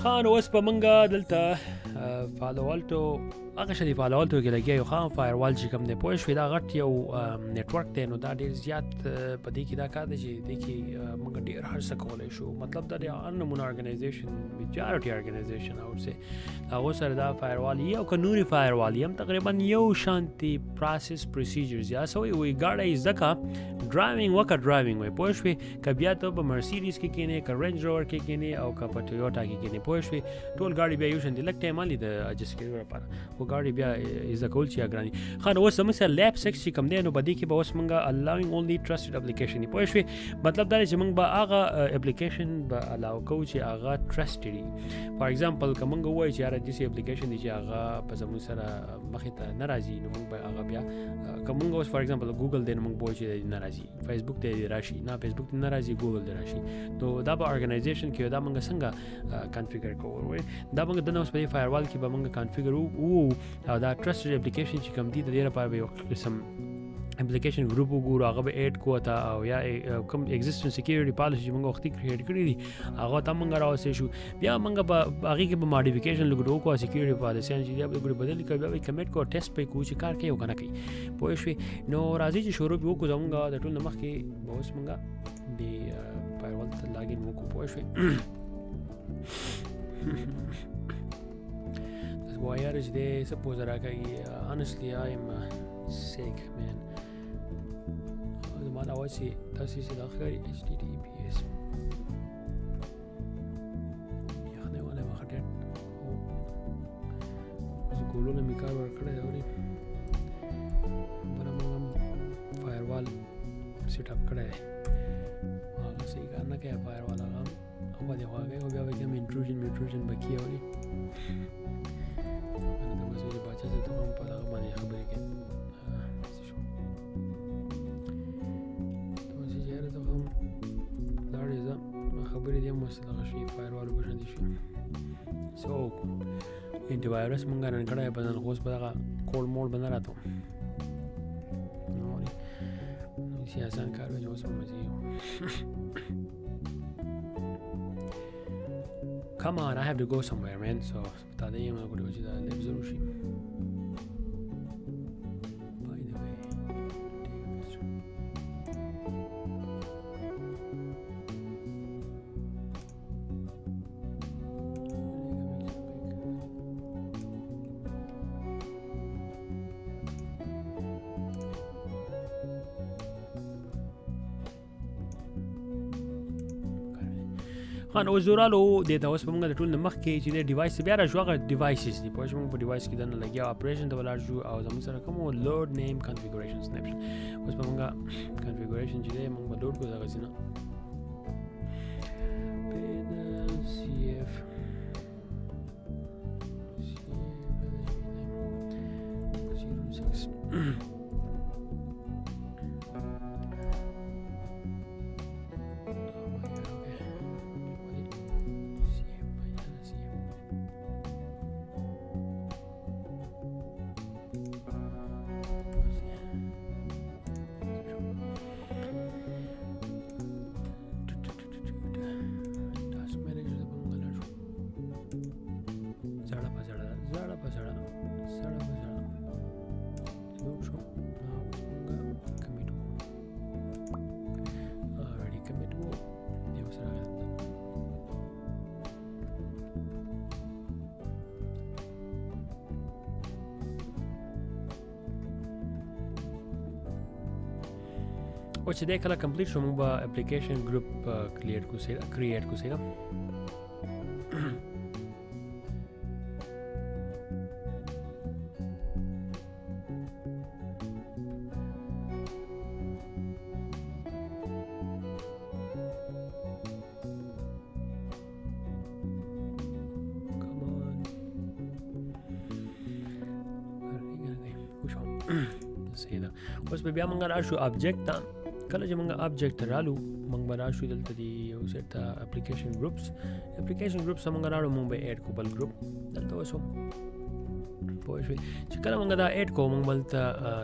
خان اوس په منګه دلته Palo Alto هغه شری Palo Alto کې لګیا یو خان firewall چې کوم دی پوه شوې، دا غټ یو network دی. نو دا ډیر زیات په دې کې دا کار دی چې دې کې موږ ډیر هر څه کولی شو. مطلب دا د هر نمونه organization، majority organization او څه هغه سره دا firewall یو که نوري firewall هم تقریبا یو شانتي process procedures یا سوی وي. ګاډی ځکه driving وکړه، driving وي پوه شوې، که بیا ته په Mercedes کې کینې، که Range Rover کې کینې او که په Toyota کې کینې، پوه شوې، ټول ګاډي بیا یو شان دي. لږ ټایم الي د adjust کېدو لپاره، خو ګاډي بیا زده کول چې ګراني. ښه نو اوس زموږ سره lab 6 چې کوم دی، نو په دې کې به اوس موږ allowing only trusted application پوه شوې. مطلب دا دی چې موږ به هغه اپلیکیشن به allow کوو چې هغه trusted وي. for example که موږ ووایو چې یاره داسې اپلیکیشن دی چې هغه په زموږ سره مخې ته نه راځي، نو موږ به هغه بیا که موږ اوس for example Google دی، نو موږ به وایو چې نه راځي، فیسبوک ته راشي، نه فیسبوک ته نه راځي، ګوګل دی راشي. نو دا به organization کې دا موږ څنګه configure کوو؟ دا موږ دنه اوس په دې firewall کې به موږ configure وو او دا trusted application چې کوم دی د دې لپاره به یو قسم application group وګورو، هغه به add کوو ته، او یا کوم existing security policy چې موږ وختي create کړي دي هغه ته موږ راوستلی شو. بیا موږ به هغې کې به modification لږ وکړو، security policy چې بیا به بدل کړو، بیا به commit کوو، ټیسټ پې کوو چې کار کوي او که نه کوي، پوه شوې. نو راځي چې شروع پرې وکړو. زموږ د ټول نه مخکې به اوس موږ د firewall ته login وکړو، پوه شوې. وایر چې دی څه پوزه راکوي. Honestly I am sick man. زما دا اواز چې تاسې چې دا ښکاري HTTPS یخنۍ والی ما ښه ټیټ اوس ګولونه مې کار ورکړی دی. ولې بله موږ هم firewall set up کړی دی، هغه صحیح کار نه کوي. firewall هغه هم هغه دی خو هغه بیا به کوم intrusion میټروژن به کیږي. ولې د مسعود باچا صاحب ته هم په دغه باندې خبرې کوي. څه شو ته چې یاره ته هم لاړې ځه، خبرې دې هم اوس دغه شوې firewall په شان دي شوې. so antivirus مونږ run کړی په ځان، خو اوس په دغه کوډ موډ به نه راتو. نو سی آسان کار وي چې اوس به مزې. Come on, I have to go somewhere, man. So, تا دې یم نو چې دا lab ضرور شي. By the way, take a picture. خان اوس زورالو دې ته اوس په موږ د ټول نه مخکې چې د device بیا راشو، هغه devices دي پوه شو. موږ په device کې دننه لګیا operation ته ولاړ شو او زموږ سره کوم load named configuration snapshot. اوس په موږ configuration چې دی موږ به load کړو دغه ځینه CF 06. او چې دی کله complete شو، موږ به application group clear کو سي create کو سي. Come on. صحیح ده. اوس به بیا موږ راشو object ته. کله چې موږ object ته رالو، موږ به راشو دلته دی یو ځای ته application groups. application groups ته موږ راړو، موږ به add کو بل group دلته اوس پوه شوې. چې کله موږ دا add کوو، موږ بل ته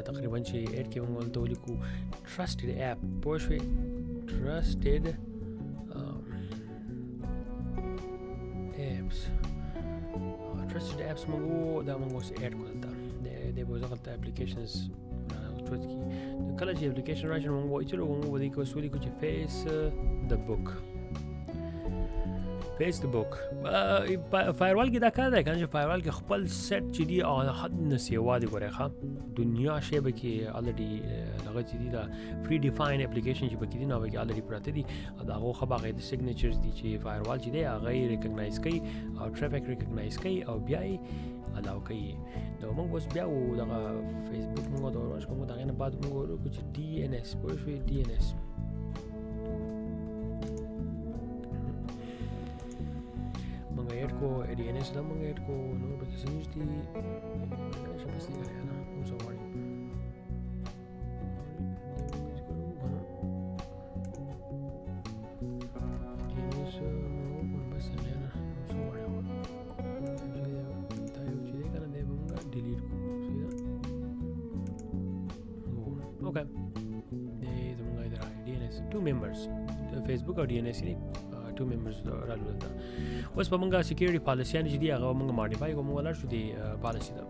تقریبا چې add کې موږ ورته ولیکو trusted app، پوه شوې، trusted apps. اپس، ټرسټډ اپس موږ دا موږ اوس اډ کړل دا د به زه غلطه اپلیکیشنز چوز کی. کله چې اپلیکیشن راشي موږ وایو چې موږ به دې کې اوس ولیکو چې فیس د بوک، فیس د بوک. فایروال کې دا کار دی کنه چې فایروال کې خپل سیټ چې دی او حد نه سیوا دی ګوره، ښه دنیا شی به کې الریډي دغه چې دی دا پری ډیفاین اپلیکیشن چې پکې دي نو به کې الریډي پراته دي، او دا هغه خو باقاعده سیګنیچرز دي چې فایروال چې دی هغه یې ریکګنایز کوي او ټریفیک ریکګنایز کوي او بیا یې الاو کوي. نو موږ اوس بیا و دغه فیسبوک موږ دا ورش کوو، دغه نه بعد موږ ورکو چې ډي ان اس، پوه شوې؟ ډي ان اس موږ اډ کو، ډي ان اس دا موږ اډ کو، نور پکې څه نشته دي. شه بس دی کنه، نو څه غواړي ډي ان اس بس نه، نو څه غواړي دا یو چې دی کنه دی به موږ ډیلیټ کو. صحیح ده؟ اوکې، دی زموږ دی راغی ډي ان اس 2 ممبرز، فیسبوک او ډي ان اس یې 2 ممبرز رالو. دلته اوس په موږ سکیورټي پالیسیان چې دي هغه موږ ماډیفای کوو. موږ لاړ شو دی پالیسي ده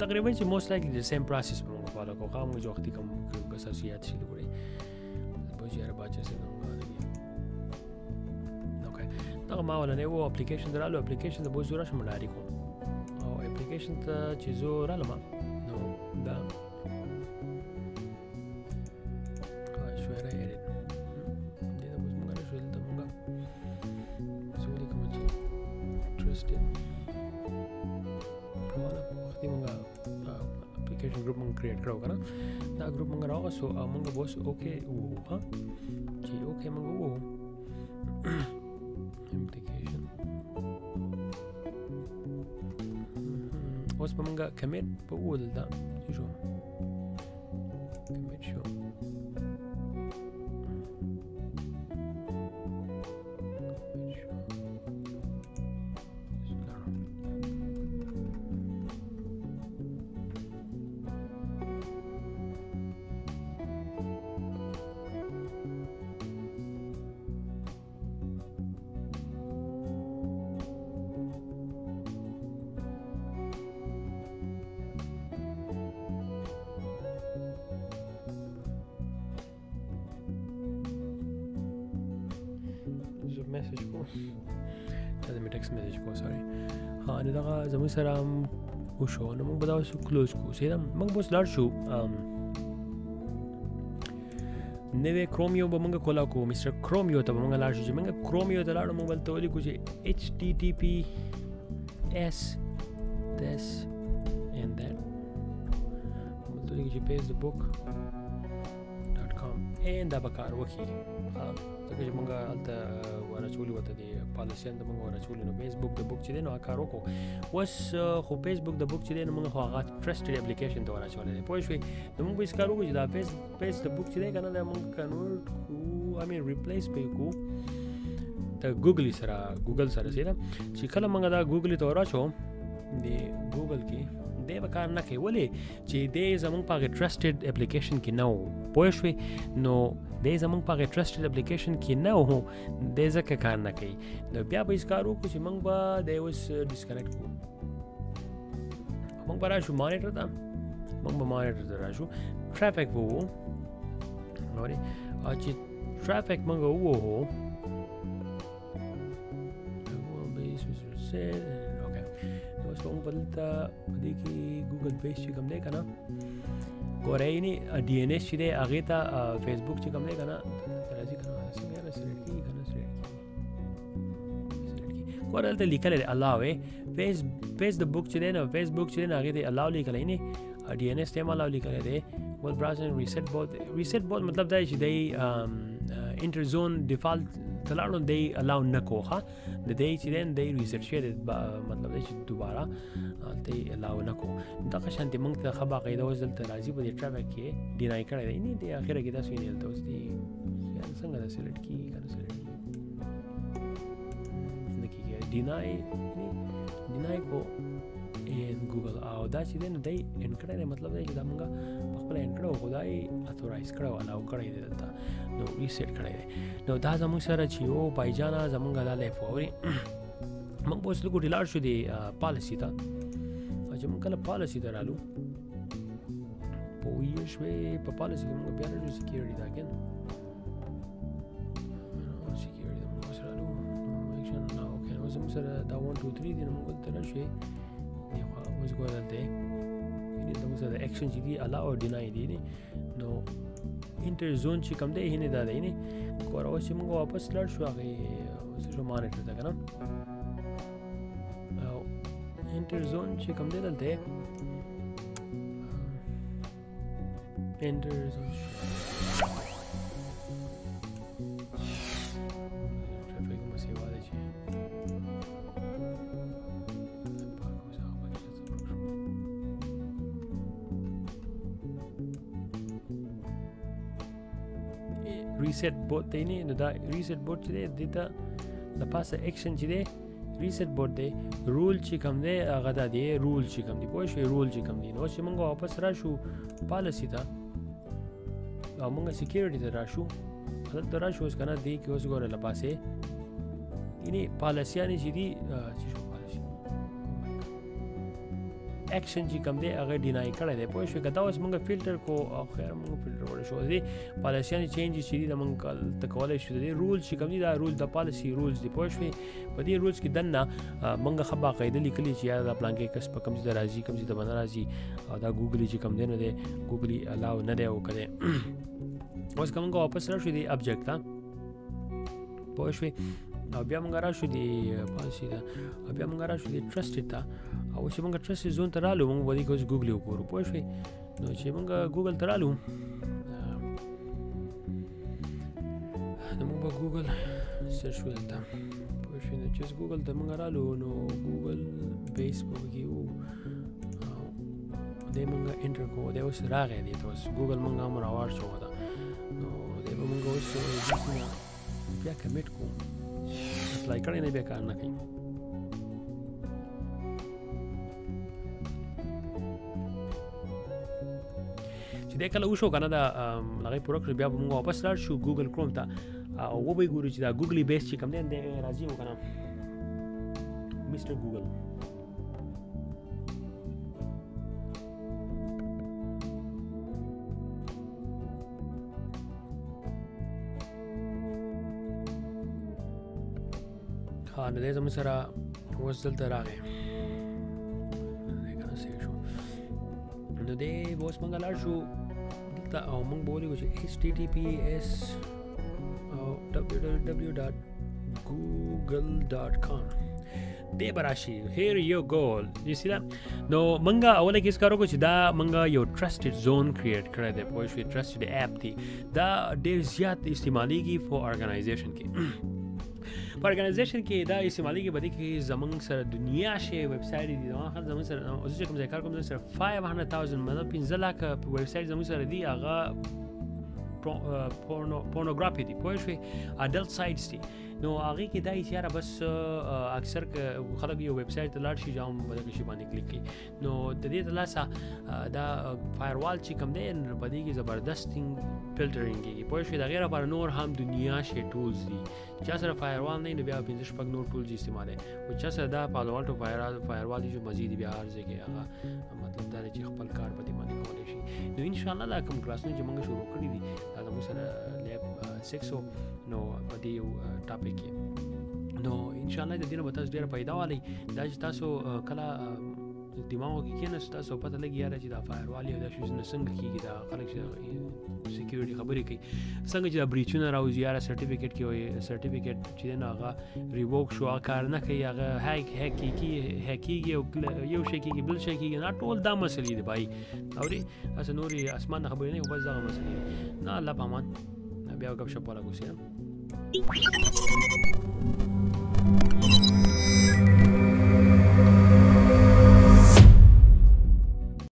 تقریبا چې موست لایکلی د سیم پروسس په موږ فالو کوو. هغه موږ وختي کوم اساسیات شي ګوري به چې یاره باچا څه نه. اوکې، دغه ما ولا نه وو اپلیکیشن درالو، اپلیکیشن د بوزو راشم لاري کوم او اپلیکیشن ته چې زه رالم نو دا شویره ایډیټ دې ته اوس موږ راشو. دلته موږ څه ولیکم چې ټرسټډ روانه وختي موږ اپلیکیشن ګروپ موږ کریټ کړو کنه، دا ګروپ موږ راوغسو او موږ به اوس اوکې ووهو. ها چې اوکې موږ ووهو اپلیکیشن، اوس به موږ کمیټ په ووهو. دلته چې شو کمیټ شو، زه میسج کوم، چا ته مې ټیکسټ میسج کوم، سوري. ها نو دغه زموږ سره وشو، نو موږ به دا اوس کلوز کړو. صحیح ده؟ موږ به اوس لاړ شو نوې کرومیو به موږ کولا کو، مستر کرومیو ته به موږ لاړ شو. چې موږ کرومیو ته لاړو، موږ ورته ولیکو چې ایچ ټي ټي پي اس this and that، ورته ولیکو چې pagethebook.com and دا به کار وکړي، ځکه چې موږ هلته وراچولي ورته د پالیسیان ته موږ وراچولي. نو فیسبوک د بوک چې دی نو هغه کار وکړو. اوس خو فیسبوک د بوک چې دی نو موږ خو هغه ټرسټډ اپلیکیشن ته وراچولی دی، پوه شوې؟ نو موږ به هېڅ کار وکړو چې دا فیس د بوک چې دی که نه دا موږ کنورټ کړو، آی مین ریپلیس به یې کړو د ګوګل سره، ګوګل سره. صحیح ده؟ چې کله موږ دا ګوګل ته وراچو د ګوګل کې دی به کار نه کوي، ولې چې دی زمونږ په هغې ټرسټډ اپلیکیشن کې نه و، پوه شوې؟ نو دی زمونږ په هغې ټرسټډ اپلیکیشن کې نه و، دی ځکه کار نه کوي. نو بیا به هېڅ کار وکړو چې موږ به دی اوس ډسکنیکټ کړو. موږ به راشو مانیټر ته، موږ به مانیټر ته راشو، ټرافیک به وو اوري، او چې ټرافیک موږ ووهو اوکې. نو اوس به موږ به دلته په دې کې ګوګل پیج چې کوم دی که نه ګورئ، یعنې ډي ان اس چې دی هغې ته فیسبوک چې کوم دی که نه راځي که نه، څنګه یاره سلیکټ کېږي که نه، سلیکټ کېږي، سلیکټ کېږي. ګوره دلته لیکلی دی الاو فیس د بوک چې دی نو فیسبوک چې دی نو هغې ته الاو لیکلی، یعنې ډي ان اس ته هم الاو لیکلی دی. ول براوزر ریسټ بوت، ریسټ بوت مطلب دا دی چې دی انټر زون ډیفالت ته لاړو دی الاو نه کو، ښه د دی چې دی دی ریسټ شوی دی، مطلب دی چې دوباره هلته یې الاو نه کو. دغه شانتې موږ ته ښه باقاعده اوس دلته راځي په دې ټرافیک کې ډینای کړی دی، یعنې دې اخره کې تاسو وینئ دلته اوس دې څنګه دا سلیکټ کېږي که نه سلیکټ کېږي، نه کېږي، ډینای ډینای کو ان ګوګل. او دا چې دی نو دی ان کړی دی، مطلب دی چې دا موږ په خپله ان کړی و، خو دا یې اتورایز کړی و، الاو کړی دی دلته، نو ریسیټ کړی دی. نو دا زموږ سره چې یو پایجانه زموږ دا لایف اوري. موږ اوس لږ لاړ شو دی پالیسي ته. چې موږ کله پالیسي ته رالو پوه شوې، په پالیسي کې موږ بیا راشو سکیورټي ته، که نه سکیورټي ته موږ اوس رالو اکشن نه. اوکې، اوس موږ سره دا 1 2 3 دی، نو موږ دلته راشو دی خو اوس ګوره دلته یعنې د موږ سره اکشن چې دی الاو او ډینای دی، نو انټر زون چې کوم دی هینې دا دی. نه ګوره اوس چې موږ واپس لاړ شو هغې اوس شو مانیټر ته، که نه او انټر زون چې کوم دی دلته انټر زون ټریفیک مو سیوا دی چې ریسیټ بوت دی. نه نو دا ریسیټ بوت چې دی دې ته د پاسه اکشن چې دی ریسیټ بوت دی، رول چې کوم دی هغه دا دی، رول چې کوم دی پوه شوې، رول چې کوم دی. نو چې موږ واپس راشو پالیسي ته او موږ سکیورټي ته راشو، دلته راشو اوس که نه دې کې اوس ګوره له پاسې یعنې پالیسیانې چې دي چې شو پالیسي اکشن چې کوم دی هغه ډینای کړی دی پوه شوې. که دا اوس موږ فلټر کو او خیر موږ فلټر وړی شو دې پالیسیانې چینج چې دي دا موږ ته کولی شو. د دې رول چې کوم دي دا رول د پالیسي رولز دي پوه شوې. په دې رولز کې دننه موږ ښه باقاعده لیکلي چې یاره دا پلانکی کس په کوم ځای ته راځي کوم ځای ته به نه راځي، او دا ګوګلي چې کوم دی نو دی ګوګلي الاو نه دی او که دی. اوس که موږ واپس راشو دې ابجیکټ ته پوه شوې، او بیا موږ راشو دې پالیسي ته، او بیا موږ راشو دې ټرسټډ ته، او چې موږ ټرسټډ زون ته رالو موږ به دې کې اوس ګوګل وګورو پوه شوې. نو چې موږ ګوګل ته رالو نو موږ به ګوګل سرچ کړو دلته پوه شوې. نو چې اوس ګوګل ته موږ رالو نو ګوګل بیس به پکې وو، دی موږ انټر کوو، دی اوس راغی دی ته اوس ګوګل موږ هم راواړچوه ده. نو دی به موږ اوس بیا کمیټ کوو، اپلای کړی نه بیا کار نه کوي. چې دی کله وشو که نه دا هغې پوره کړو، بیا به موږ واپس لاړ شو ګوګل کروم ته او وبه یې ګورو چې دا ګوګلي بیس چې کوم دی دی راځي او که نه مسټر ګوګل. ها نو دی زموږ سره اوس دلته راغی دی که نه سیو شو. نو دی به اوس موږ لاړ شو دلته او موږ به ولیکو چې https www.google.com دی به راشي. Here you go. You see that? نو موږ اوله کې کار وکړو چې دا موږ یو ټرسټډ زون کریټ کړی دی پوه شوې، ټرسټډ اپ دی، دا ډېر زیات استعمالیږي فور ارګنایزیشن کې. په ارګنایزیشن کې دا استعمالیږي په دې کې زمونږ سره دنیا شی ویب سایټ دي، زما خیال زمونږ سره اوس چې کوم ځای کار کوم زمونږ سره 500,000 مطلب 5 لاکه ویب سایټ زمونږ سره دي، هغه پورنوګرافي دي پوه شوې، اډلټ سایټس دي. نو هغې کې دا چې یاره بس اکثر که خلک یو ویب سایټ ته لاړ شي جام په دغه شي باندې کلیک کوي. نو د دې د لاسه دا فایروال چې کوم دی په دې کې زبردست فلټرینګ کېږي پوه شوې. د هغې لپاره نور هم دنیا شی ټولز دي، چا سره فایروال نه وي نو بیا 5 شپږ نور ټولز استعمالوي، خو چا سره دا پالو آلټو فایروال دي چې مزې دي بیا هر ځای کې هغه مطلب دا دی چې خپل کار په دې باندې کولی شي. نو انشاءالله دا کوم کلاسونه چې موږ شروع کړي دي دا زموږ سره لیب 6 نو په دې یو ټاپک کې، نو انشاءالله د دې نه به تاسو ډېره پیدا والئ. دا چې تاسو کله دماغو کې کېناست تاسو پته لګي یاره چې دا فایروال او دا شیزونه څنګه کېږي، دا خلک چې سکیورټي خبرې کوي څنګه چې دا بریچونه راوځي، یاره سرټیفیکیټ کې وایي سرټیفیکیټ چې دی نو هغه ریووک شو، هغه کار نه کوي، هغه هیک کېږي هیک کېږي او یو شی کېږي بل شی کېږي، دا ټول دا مسلې دي بای اوري هسې نورې اسمان نه خبرې نه کوي، بس دغه مسلې دي. نه الله په امان، بیا ګپ شپ ولګو.